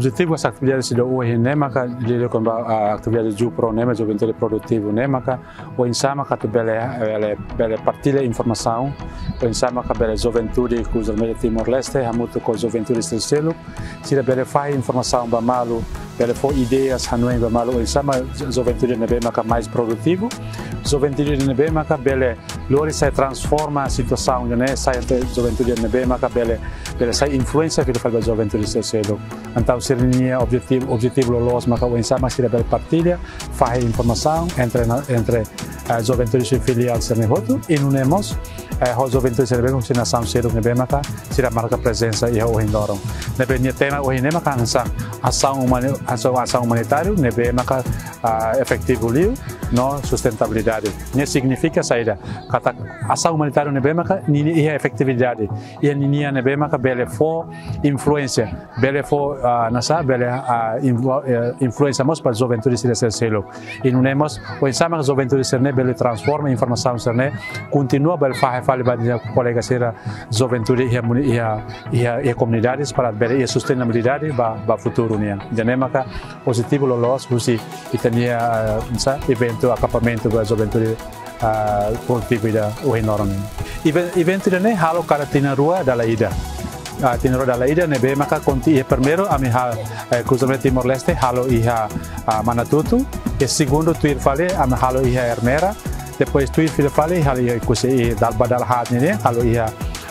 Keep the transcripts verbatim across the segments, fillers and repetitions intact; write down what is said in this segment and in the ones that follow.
Objetivu husi atividade ida ohin ne'e maka liuliu kona-ba, ah, atividade JUPRO ne'e, Juventude Produtivu ne'e maka oinsá maka atu bele, bele, bele partilla informasaun, oinsá maka bele juventude Cruz Vermelha Timor-Leste hamutuk ho juventude sira seluk, sira bele fahe informasaun ba malu, bele fó ideias, hanoin ba malu, oinsá mak juventude ne'ebé maka mais produtivu, juventude ne'ebé maka bele lori sai transforma situasaun ne'e, sai atu juventude ne'ebé maka bele, bele sai influénsia fila fali ba juventude sira seluk. Entaun sira-nia objetivu, objetivu loloos maka oinsá mak sira bele partilla, fahe informasaun entre na, entre, eh, juventude sira filiál sira-ne'e hotu, i nune'e mós, eh, ho juventude sira ne'ebé husi nasaun seluk ne'ebé maka sira marka prezensa iha ohin loron. Ne'ebé nia tema ohin ne'e maka hanesan asaun umani-, asaun, asaun umanitáriu ne'ebé maka, ah, efetivu liu no sustentabilidade. Ne'e signifika saida? Katak asaun umanitáriu ne'ebé maka ninia iha efetividade, iha ninia ne'ebé maka bele fó influénsia, bele fó, ah, nasaun, bele, ah, influ-, eh, influénsia mós ba juventude sira seluk. I nune'e mós, oinsá mak juventude sira-ne'e bele transforma informasaun sira-ne'e, kontinua bele fahe fali ba nia kolega sira juventude iha muni-, iha, iha, iha komunidades para bele iha sustentabilidade ba, ba futuru nian. Ida-ne'e maka objetivu loloos husi ita-nia, eh, nasaun, eventu akampamentu ba juventude, ah, produtivu ida ohin loron ne'e. Even-, eventu ida-ne'e halo kada tinan rua dala ida. Ah, tinan rua dala ida ne'ebé maka konti iha primeiru ami ha-, eh, Cruz Vermelha Timor-Leste halo iha, ah, Manatutu. I segundu tuir fali ami halo iha Ermera. Depois tuir fila fali halo iha Ikusei, i dal-, ba dala haat ne'e halo iha,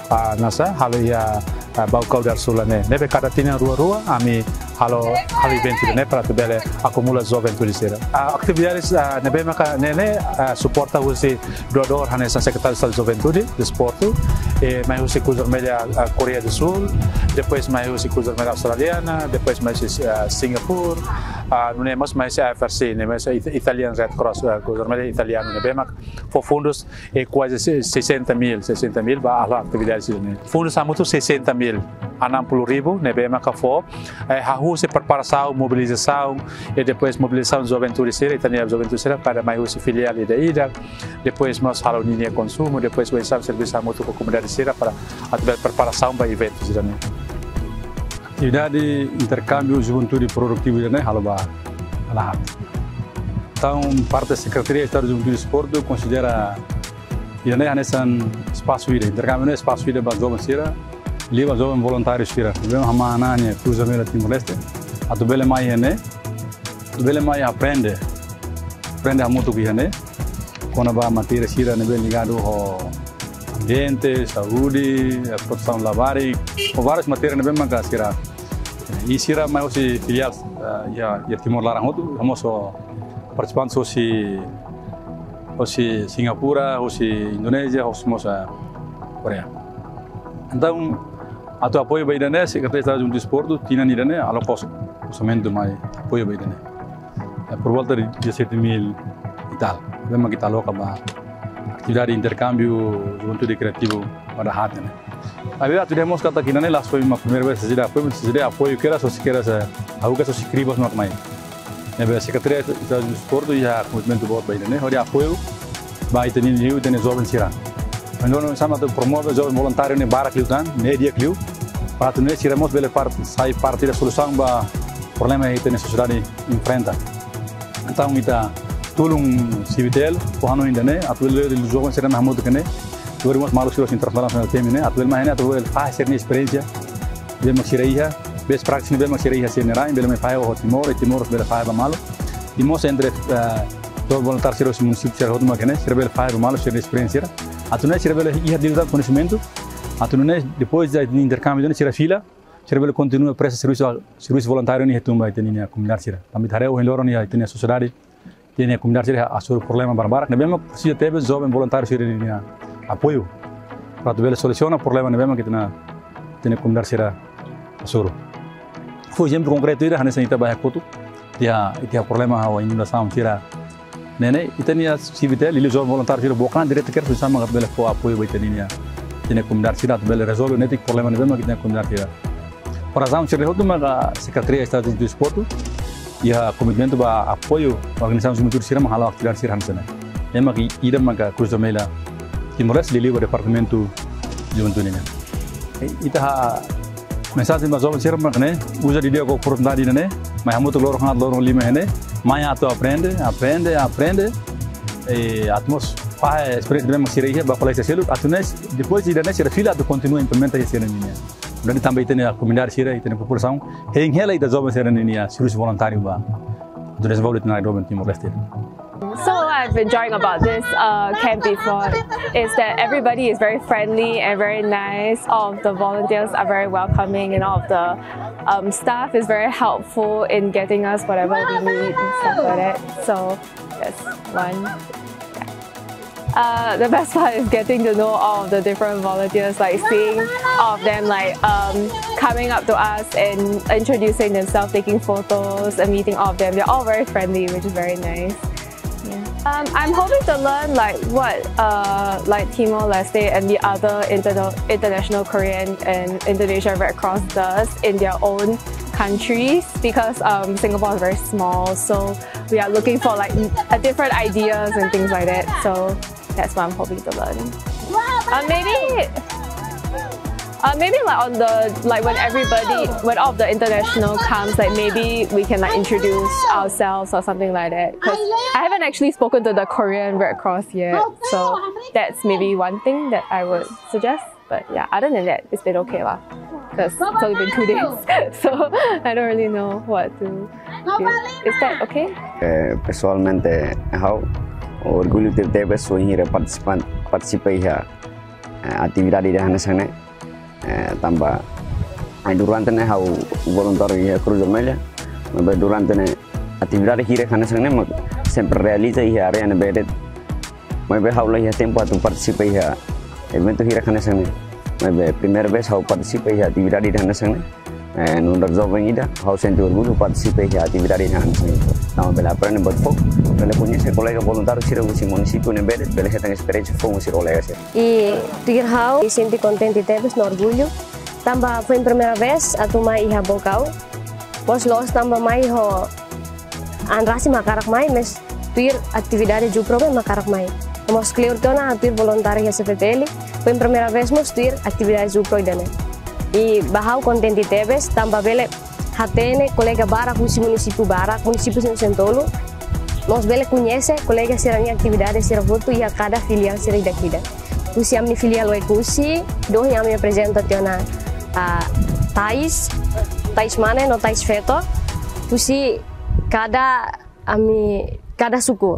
ah, nasaun, halo iha, ah, Baucau do Sul ne'e. Ne'ebé kada tinan rua-rua ami halo, halo eventu ne'e para atu bele akumula juventude sira. Ah, atividades, ah, ne'ebé maka ne'e, ne'e, ah, suporta husi doadór hanesan Sekretáriu Estadu Juventude, Desportu, eh, mai husi Cruz Vermelha, ah, Koreia do Sul, depois mai husi Cruz Vermelha Australiana, depois mai husi, ah, Singapura, ah, nune'e mós mai husi I F R C, ne'e mai husi It-, Italian Red Cross, ah, Cruz Vermelha Italiana, ne'ebé mak fó fundus, eh, kuaze se-, sessenta mil, sessenta mil ba halo atividade sira-ne'e. Fundus hamutuk sessenta mil, enam puluh ribu, ne'ebé maka fó, eh, hahú husi preparasaun, mobilizasaun, i depois mobilizasaun juventude sira, ita-nia juventude sira, kada mai husi filiál ida-idak, depois mós halo ninia konsumu, depois oinsá servisu hamutuk ho komunidade sira para atu bele preparasaun ba eventu sira-ne'e. Atividade interkámbiu juventude produtivu ida-ne'e halo ba dala haat. Entaun, parte Sekretaria Estadu Juventude i Desportu konsidera ida-ne'e hanesan espasu ida, interkámbiu ne'e espasu ida ba joven sira, liuliu ba joven voluntáriu sira, liuliu hamahan-na'in Cruz Vermelha Timor-Leste, atu bele mai iha-ne'e, atu bele mai aprende, aprende hamutuk iha-ne'e, kona-ba matéria sira ne'ebé ligadu ho ambiente, saúde, eh, protesaun labarik, ho várias matéria ne'ebé maka sira. I sira mai husi filiál, eh, iha, iha Timor laran hotu, hamosu partisipante husi, husi Singapura, husi Indonézia, husi mós, eh, Koreia. Entaun, atu apoiu ba ida-ne'e, Sekretaria Estadu Juventude i Desportu, tinan ida-ne'e, aloka orsamentu mai apoiu ba ida-ne'e. Eh, por volta de dezassete mil e tal. Ne'ebé mak ita aloka ba atividade interkámbiu juventude kreativu ba dala haat ne'e. Maibé atu dehan mós katak ida-ne'e la'ós foin mak primeira vez sira apoiu, sira apoiu kedas, ou se kedas, eh, ha'u kedas, ou se kriba mós mak mai. Ne'ebé Sekretaria Estadu Juventude i Desportu iha komitmentu boot ba ida-ne'e, hodi apoiu ba ita-nia liu, ita-nia joven sira. Entaun, oinsá mak atu promove joven voluntáriu ne'e barak liután, ne'e di'ak liu, para atu nune'e sira mós bele parte, sai parte da solusaun ba problema ita-nia sosiedade enfrenta. Entaun, ita tulun CVTL, fó hanoin ida-ne'e, atu bele joven sira-ne'e hamutuk iha-ne'e, lori mós maluk sira husi internasionál, nasionál temi ne'e, atu bele mai iha-ne'e, atu bele fahe sira-nia esperiénsia, ne'ebé mak sira iha, best practice ne'ebé mak sira iha sira-nia rain, bele mai fahe ho Timor, i Timor bele fahe ba malu. I mós entre, eh, joven voluntáriu sira husi munisípiu sira hotu mak iha-ne'e, sira bele fahe ba malu sira-nia esperiénsia sira. Atu nune'e sira bele iha di'ak liután koñesimentu, atu nune'e depois de interkámbiu ida-ne'e sira fila, sira bele kontinua presta servisu, servisu voluntáriu ne'e tun ba ita-nia komunidade sira. Tanba ita haree ohin loron iha ita-nia sosiedade, ita-nia komunidade sira hasoru problema barbarak, ne'ebé mak presiza tebes joven voluntáriu sira-nia apoiu para atu bele solusiona problema ne'ebé mak ita-nia, ita-nia komunidade sira hasoru. Fó ezemplu konkretu ida, hanesan ita bá iha Kotuk, iha, iha problema ho inundasaun sira. Ne'e ne'e, ita-nia CVTL, liuliu joven voluntáriu sira book an diretu kedas oinsá mak bele fó apoiu ba ita-nia, ita-nia komunidade sira, atu bele rezolve netik problema ne'ebé mak ita-nia komunidade sira. Por razaun sira hotu maka Sekretaria Estadu Juventude i Desportu iha komitmentu ba apoiu organizasaun juventude sira mak halo atividade sira hanesan ne'e. Ne'e mak ida maka Cruz Vermelha Timor-Leste liuliu ba Departamentu Juventude nian. Ita ha-, Mensajen ba joven sira mak ne'e, uza didi'ak oportunidade ne'e, mai hamutuk loron haat loron lima ne'e, mai atu aprende, aprende, aprende. I atu mós fahe esperiénsia ne'ebé mak sira iha ba kolega seluk, atu nune'e, depois ida-ne'e sira fila atu kontinua implementa iha sira-nia. Jadi tanba ita-nia komunidade sira, ita-nia populasaun, hein hela ita joven sira-nia servisu voluntáriu ba atu dezenvolve ita-nia joven Timor-Leste. So what I've been enjoying about this uh, camp before is that everybody is very friendly and very nice. All of the volunteers are very welcoming, and all of the um, staff is very helpful in getting us whatever we need and stuff like that. So that's one. Uh, the best part is getting to know all of the different volunteers, like seeing all of them, like um, coming up to us and introducing themselves, taking photos, and meeting all of them. They're all very friendly, which is very nice. Yeah. Um, I'm hoping to learn like what uh, like Timor Leste and the other inter- international Korean and Indonesian Red Cross does in their own countries, because um, Singapore is very small, so we are looking for like a different ideas and things like that. So that's what I'm hoping to learn. Uh, maybe, uh, maybe like on the like when everybody, when all of the international comes, like maybe we can like introduce ourselves or something like that. Cause I haven't actually spoken to the Korean Red Cross yet, so that's maybe one thing that I would suggest. But yeah, other than that, it's been okay lah. Cause it's only been two days, so I don't really know what to do. Is that okay? Eh, pesoalmente, ha'u orgullu tebetebes wainhira partisipa, partisipa iha eh, atividade ida hanesan ne'e. Eh, tanba, eh, durante ne'e ha'u voluntáriu iha Cruz Vermelha, maibé durante ne'e atividade hirak hanesan ne'e mak sempre realiza iha área ne'ebé de'it. Maibé ha'u la iha tempu atu partisipa iha eventu hirak hanesan ne'e. Maibé primeira vez ha'u partisipa iha atividade ida hanesan ne'e. Eh, nu'udar joven ida, ha'u sente orgullu partisipa iha atividade ida hanesan ne'e. Tanba bele aprende buat foun, bele koñese kolega voluntáriu sira husi munisípiu ne'ebé de'it, bele hetan esperiénsia foun husi kolega sira. I tuir ha'u, i sente kontente tebes no orgullu. Tanba foin primeira vez atu mai iha Baucau. Mós loos tanba mai ho an rasik mak hakarak mai, mas tuir atividade Jupro be mak hakarak mai. Mós kleur tiha ona tuir voluntáriu iha C F T L, foin primeira vez mós tuir atividade Jupro ida-ne'e. I ba ha'u kontente tebes, tanba bele hatene kolega barak husi munisípiu barak, munisípiu sanulu-resin-tolu. Mós bele koñese kolega sira-nia atividade sira hotu iha kada filiál sira ida-idak. Husi ami-nia filiál Oekusi, dohin ami aprezenta tiha ona, ah, tais, tais mane no tais feto. Husi kada ami, kada suku.